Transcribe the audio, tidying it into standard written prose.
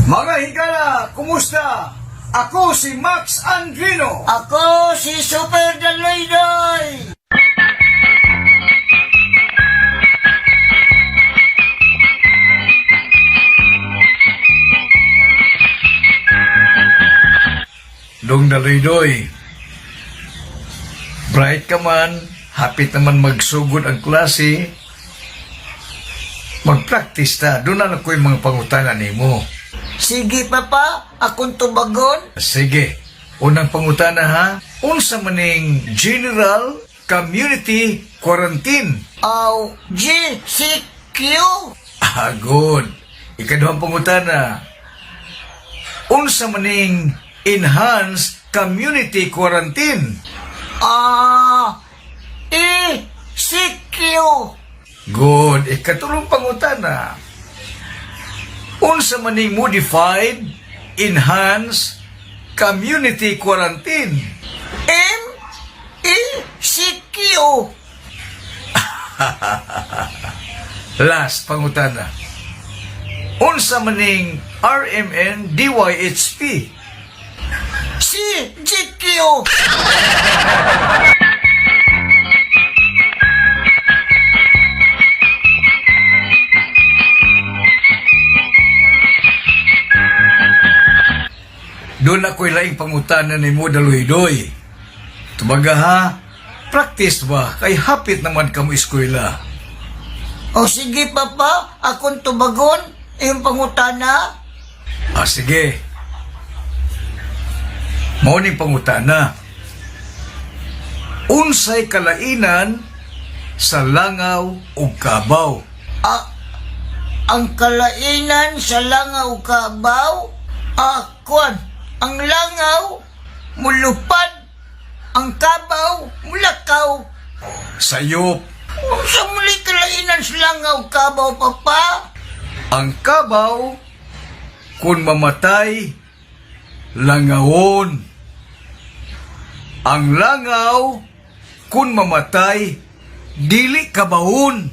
Mga higala, kumusta? Ako si Max Andrino. Ako si Super Daloydoy! Dong Daloydoy. Bright ka man, hapit naman magsugod ang klase. Mag-practice ta, doon na ko'y mga pangutana nimo. Sige, Papa, akong tubagon. Sige, unang pangutana ha, unsa maning General Community Quarantine? Aw, GCQ. Ah, good. Ikaduhang pangutana, unsa maning Enhanced Community Quarantine? Ah, ECQ. Good. Ikatulong pangutana, unsa maning Modified Enhanced Community Quarantine? M E C Q. Last pangutana, unsa maning RMN DYHP? C G Q. Doon ako'y laing pangutana ni mo daloy-doy. Tumaga ha, practice ba kay hapit naman kamo eskwela. O sige, Papa, akong tubagon. Iyong pangutana. Ah, sige. Mao ning pangutana. Unsay kalainan sa langaw ug kabaw? Ah, ang kalainan sa langaw kabaw. Ah, kuan, ang langaw mulupad, ang kabaw mulakaw. Sayop. Unsa muli kalainan sa langaw kabaw, Papa? Ang kabaw kung mamatay langawon. Ang langaw kung mamatay dili kabawon.